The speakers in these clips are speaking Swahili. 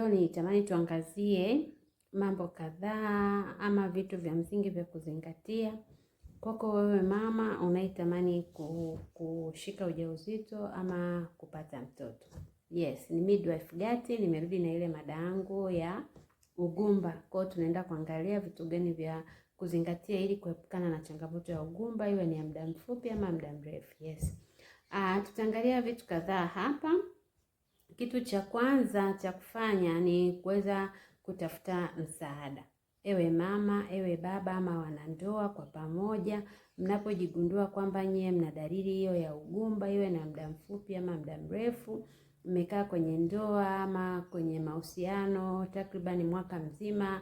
Leo nitamani tuangazie mambo kadhaa ama vitu vya msingi vya kuzingatia kwako wewe mama unayetamani kushika ujauzito ama kupata mtoto. Yes, ni midwife Gati, nimerudi na ile mada yangu ya ugumba. Kwa hiyo tunaenda kuangalia vitu gani vya kuzingatia ili kuepukana na changamoto ya ugumba, iwe ni ya muda mfupi ama muda mrefu. Yes. Tutaangalia vitu kadhaa hapa. Kitu cha kwanza cha kufanya ni kuweza kutafuta msaada. Ewe mama, ewe baba ama wanandoa kwa pamoja, mnapojigundua kwamba nyie mna dalili hiyo ya ugumba, iwe na muda mfupi ama muda mrefu, mmekaa kwenye ndoa ama kwenye mahusiano takribani mwaka mzima,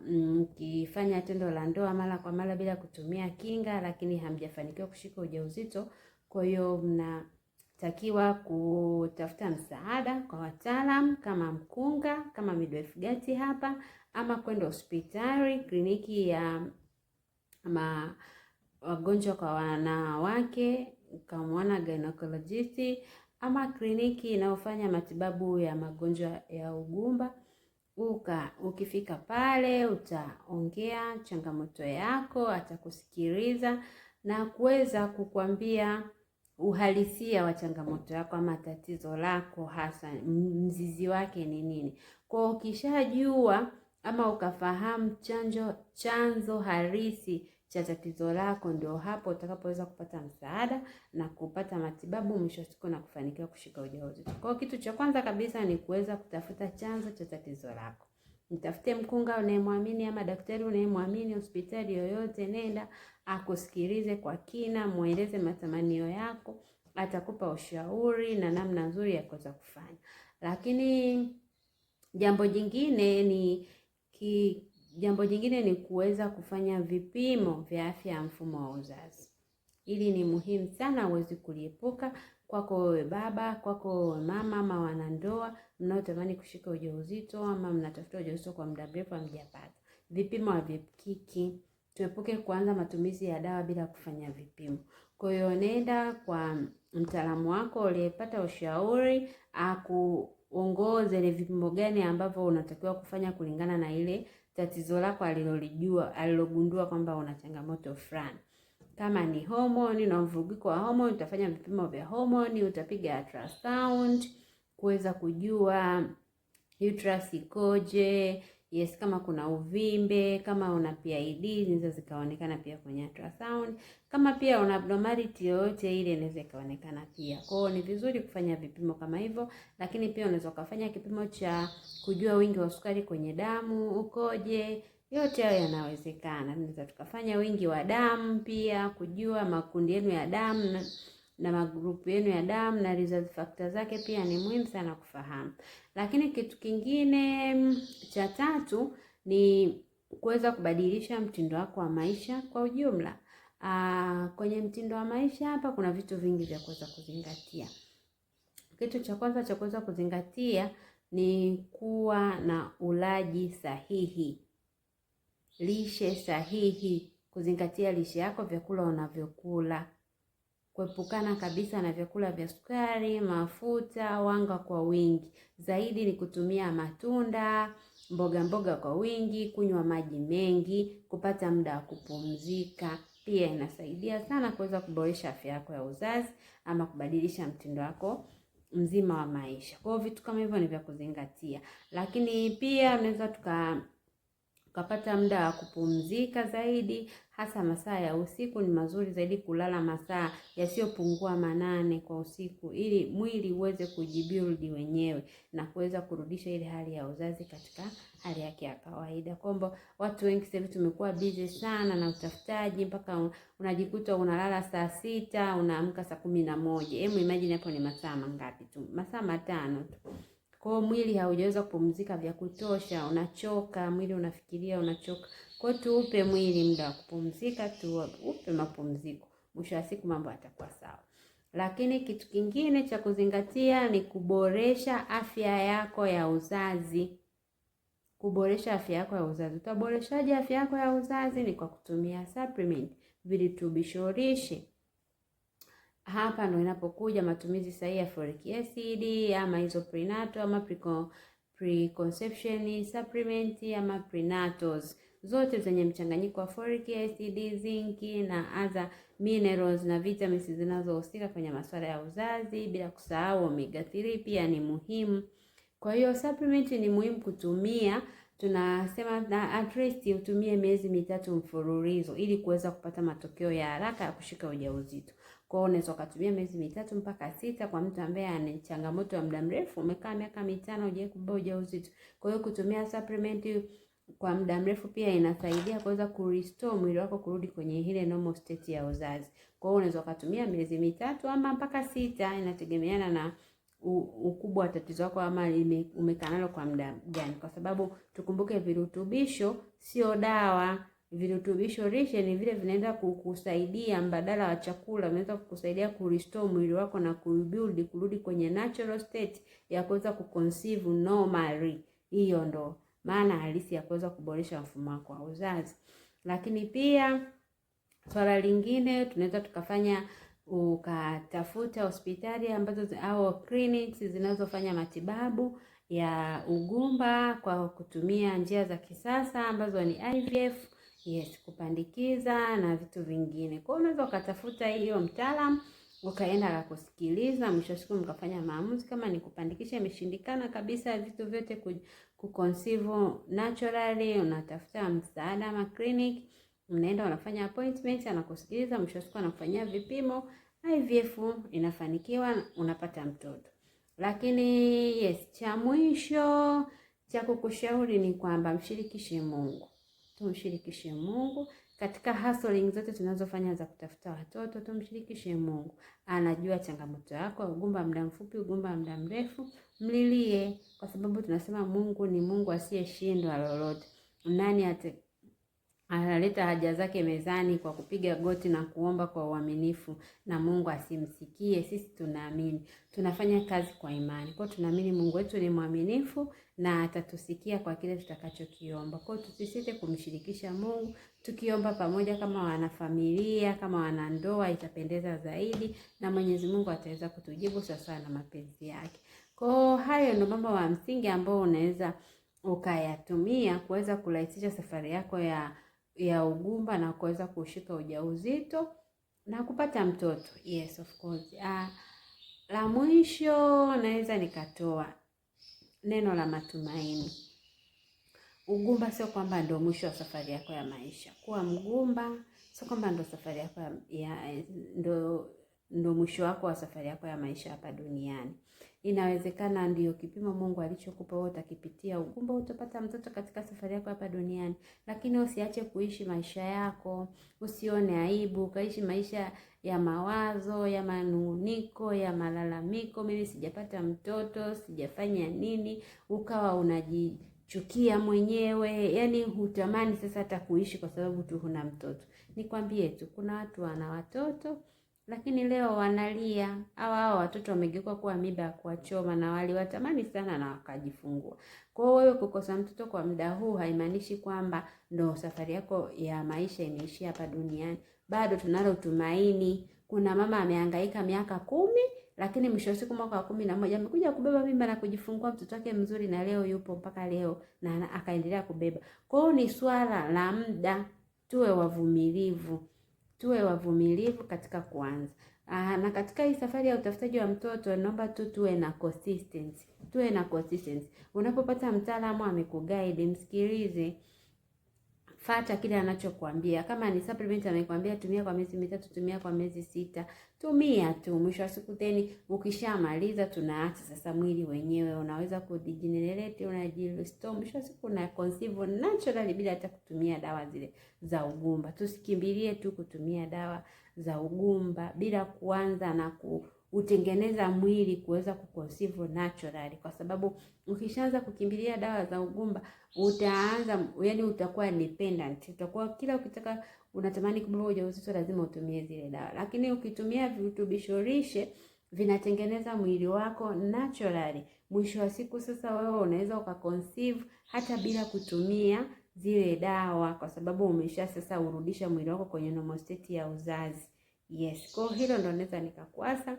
mkifanya tendo la ndoa mara kwa mara bila kutumia kinga, lakini hamjafanikiwa kushika ujauzito, kwa hiyo mnatakiwa kutafuta msaada kwa wataalam kama mkunga, kama midwife Gati hapa, ama kwenda hospitali, kliniki ya ma wagonjwa kwa wanawake ukamwona gynecologist, ama kliniki inayofanya matibabu ya magonjwa ya ugumba. Ukifika pale utaongea changamoto yako, atakusikiliza na kuweza kukwambia uhalisia wa changamoto yako ama tatizo lako, hasa mzizi wake ni nini. Kwa ukishajua ama ukafahamu chanzo halisi cha tatizo lako, ndio hapo utakapoweza kupata msaada na kupata matibabu mwisho wa siku na kufanikiwa kushika ujauzito. Kwa kitu cha kwanza kabisa ni kuweza kutafuta chanzo cha tatizo lako. Mtafute mkunga unayemwamini ama daktari unayemwamini, hospitali yoyote, nenda akusikilize kwa kina, mueleze matamanio yako, atakupa ushauri na namna nzuri ya kuweza kufanya. Lakini jambo jingine ni kuweza kufanya vipimo vya afya ya mfumo wa uzazi. Hili ni muhimu sana, huwezi kuliepuka. Kwako wewe baba, kwako wewe mama ama wanandoa mnaotamani kushika ujauzito ama mnatafuta ujauzito kwa muda mrefu hamjapata. Vipimo haviepukiki. Tuepuke kuanza matumizi ya dawa bila kufanya vipimo. Kwa hiyo nenda kwa mtaalamu wako uliyepata ushauri akuongoze ni vipimo gani ambavyo unatakiwa kufanya kulingana na ile tatizo lako alilolijua, alilogundua kwamba una changamoto fulani. Kama ni homoni na mvurugiko wa homoni, utafanya vipimo vya homoni, utapiga ultrasound kuweza kujua uterus ikoje. Yes, kama kuna uvimbe, kama una PID zinaweza zikaonekana pia kwenye ultrasound. Kama pia una abnormality yoyote ile inaweza ikaonekana pia. Kwa hiyo ni vizuri kufanya vipimo kama hivyo, lakini pia unaweza ukafanya kipimo cha kujua wingi wa sukari kwenye damu ukoje. Yote hayo yanawezekana. Tunaweza tukafanya wingi wa damu pia, kujua makundi yenu ya damu na magrupu yenu ya damu na result factor zake pia ni muhimu sana kufahamu. Lakini kitu kingine cha tatu ni kuweza kubadilisha mtindo wako wa maisha kwa ujumla. Kwenye mtindo wa maisha hapa kuna vitu vingi vya kuweza kuzingatia. Kitu cha kwanza cha kuweza kuzingatia ni kuwa na ulaji sahihi, lishe sahihi, kuzingatia lishe yako, vyakula unavyokula, kuepukana kabisa na vyakula vya sukari, mafuta, wanga kwa wingi. Zaidi ni kutumia matunda, mboga mboga kwa wingi, kunywa maji mengi, kupata muda wa kupumzika. Pia inasaidia sana kuweza kuboresha afya yako ya uzazi ama kubadilisha mtindo wako mzima wa maisha. Kwa hiyo vitu kama hivyo ni vya kuzingatia. Lakini pia unaweza tukapata muda wa kupumzika zaidi, hasa masaa ya usiku ni mazuri zaidi kulala masaa yasiyopungua 8 kwa usiku, ili mwili uweze kujibuild wenyewe na kuweza kurudisha ile hali ya uzazi katika hali yake ya kawaida. Kwamba watu wengi sasa hivi tumekuwa busy sana na utafutaji mpaka unajikuta unalala saa 6, unaamka saa 11. Hebu imagine hapo ni masaa mangapi tu? Masaa 5 tu. Kwa hiyo mwili haujaweza kupumzika vya kutosha, unachoka, mwili unafikiria, unachoka. Kwa hiyo tuupe mwili muda wa kupumzika, tuupe mapumziko. Mwisho wa siku mambo yatakuwa sawa. Lakini kitu kingine cha kuzingatia ni kuboresha afya yako ya uzazi. Kuboresha afya yako ya uzazi. Utaboreshaje afya yako ya uzazi? Ni kwa kutumia supplement, virutubisho lishe. Hapa ndo inapokuja matumizi sahihi ya folic acid ama hizo prenatal ama preconception supplement ama prenatals, zote zenye mchanganyiko wa folic acid, zinc na other minerals na vitamins zinazohusika kwenye masuala ya uzazi, bila kusahau omega 3 pia ni muhimu. Kwa hiyo supplement ni muhimu kutumia, tunasema na at least utumie miezi 3 mfululizo ili kuweza kupata matokeo ya haraka ya kushika ujauzito. Kwa hiyo unaweza ukatumia miezi 3 mpaka 6 kwa mtu ambaye ana changamoto ya muda mrefu, umekaa miaka 5 hujawahi kubeba ujauzito. Kwa hiyo kutumia supplement kwa muda mrefu pia inasaidia kuweza kurestore mwili wako kurudi kwenye ile normal state ya uzazi. Kwa hiyo unaweza ukatumia miezi 3 ama mpaka 6, inategemeana na ukubwa wa tatizo lako ama umekaa nalo kwa muda gani, kwa sababu tukumbuke virutubisho sio dawa. Virutubisho lishe ni vile vinaenda kukusaidia mbadala wa chakula, vinaweza kukusaidia kurestore mwili wako na kubuild kurudi kwenye natural state ya kuweza kuconceive normally. Hiyo ndo maana halisi ya kuweza kuboresha mfumo wako wa uzazi. Lakini pia swala lingine tunaweza tukafanya, ukatafuta hospitali ambazo au clinics zinazofanya matibabu ya ugumba kwa kutumia njia za kisasa ambazo ni IVF, yes, kupandikiza na vitu vingine. Kwa hiyo unaweza ukatafuta hiyo mtaalamu, ukaenda akakusikiliza, mwisho wa siku mkafanya maamuzi. Kama ni kupandikisha imeshindikana kabisa, vitu vyote kuconceive naturally, unatafuta msaada ama clinic, mnaenda unafanya appointment, anakusikiliza, mwisho wa siku anakufanyia vipimo, IVF inafanikiwa, unapata mtoto. Lakini yes, cha mwisho cha kukushauri ni kwamba mshirikishe Mungu. Tumshirikishe Mungu katika hustling zote tunazofanya za kutafuta watoto, tumshirikishe Mungu. Anajua changamoto yako, ugumba muda mfupi, ugumba muda mrefu, mlilie, kwa sababu tunasema Mungu ni Mungu asiyeshindwa lolote. Nani analeta haja zake mezani kwa kupiga goti na kuomba kwa uaminifu na Mungu asimsikie? Sisi tunaamini, tunafanya kazi kwa imani. Kwa hiyo tunaamini Mungu wetu ni mwaminifu na atatusikia kwa kile tutakachokiomba. Kwa hiyo tusisite kumshirikisha Mungu, tukiomba pamoja kama wanafamilia, kama wanandoa, itapendeza zaidi na Mwenyezi Mungu ataweza kutujibu sawasawa na mapenzi yake. Kwa hiyo hayo ndio mambo ya msingi ambao unaweza ukayatumia kuweza kurahisisha safari yako ya ugumba na kuweza kushika ujauzito na kupata mtoto. Yes, of course. La mwisho naweza nikatoa neno la matumaini. Ugumba sio kwamba ndio mwisho wa safari yako ya maisha. Kuwa mgumba sio kwamba ndio safari yako ya ndo mwisho wako wa safari yako ya maisha hapa duniani. Inawezekana ndio kipimo Mungu alichokupa wewe, utakipitia ugumba, utapata mtoto katika safari yako hapa duniani, lakini usiache kuishi maisha yako, usione aibu, ukaishi maisha ya mawazo, ya manunguniko, ya malalamiko, mimi sijapata mtoto, sijafanya nini, ukawa unajichukia mwenyewe, yani hutamani sasa hata kuishi kwa sababu tu huna mtoto. Nikwambie tu kuna watu wana watoto lakini leo wanalia. Hawa watoto wamegeuka kuwa miba ya kuwachoma na waliwatamani sana na wakajifungua. Kwa hiyo wewe kukosa mtoto kwa muda huu haimaanishi kwamba ndo safari yako ya maisha imeishia hapa duniani. Bado tunalo tumaini. Kuna mama amehangaika miaka 10, lakini mwisho wa siku mwaka wa 11 amekuja kubeba mimba na kujifungua mtoto wake mzuri, na leo yupo mpaka leo na akaendelea kubeba. Kwa hiyo ni swala la muda, tuwe wavumilivu. Tuwe wavumilivu katika kuanza. Na katika hii safari ya utafutaji wa mtoto naomba tu tuwe na consistency. Tuwe na consistency. Unapopata mtaalamu amekuguide, msikilize. Fata kile anachokuambia. Kama ni supplement amekwambia tumia kwa miezi 3, tumia kwa miezi 6, tumia tu. Mwisho wa siku teni ukishamaliza tunaacha sasa mwili wenyewe unaweza kudegenerate, unajirestore. Mwisho wa siku una conceive naturally bila hata kutumia dawa zile za ugumba. Tusikimbilie tu kutumia dawa za ugumba bila kuanza na kuutengeneza mwili kuweza kuconceive naturally, kwa sababu ukishaanza kukimbilia dawa za ugumba utaanza, yani utakuwa dependent, utakuwa kila ukitaka unatamani kubeba ujauzito lazima utumie zile dawa. Lakini ukitumia virutubisho lishe vinatengeneza mwili wako naturally, mwisho wa siku sasa wewe unaweza ukaconceive hata bila kutumia zile dawa, kwa sababu umesha sasa urudisha mwili wako kwenye normal state ya uzazi. Yes, kwa hilo ndo naweza nikakuasa.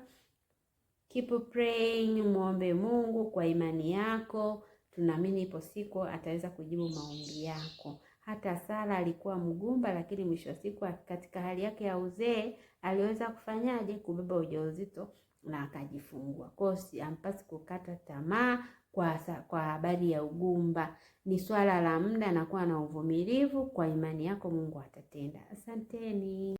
Keep praying, muombe Mungu kwa imani yako. Tunaamini ipo siku ataweza kujibu maombi yako. Hata Sara alikuwa mgumba, lakini mwisho wa siku katika hali yake ya uzee aliweza kufanyaje? Kubeba ujauzito na akajifungua. Kwa hiyo hampasi kukata tamaa kwa habari ya ugumba. Ni swala la muda na kuwa na uvumilivu. Kwa imani yako Mungu atatenda. Asanteni.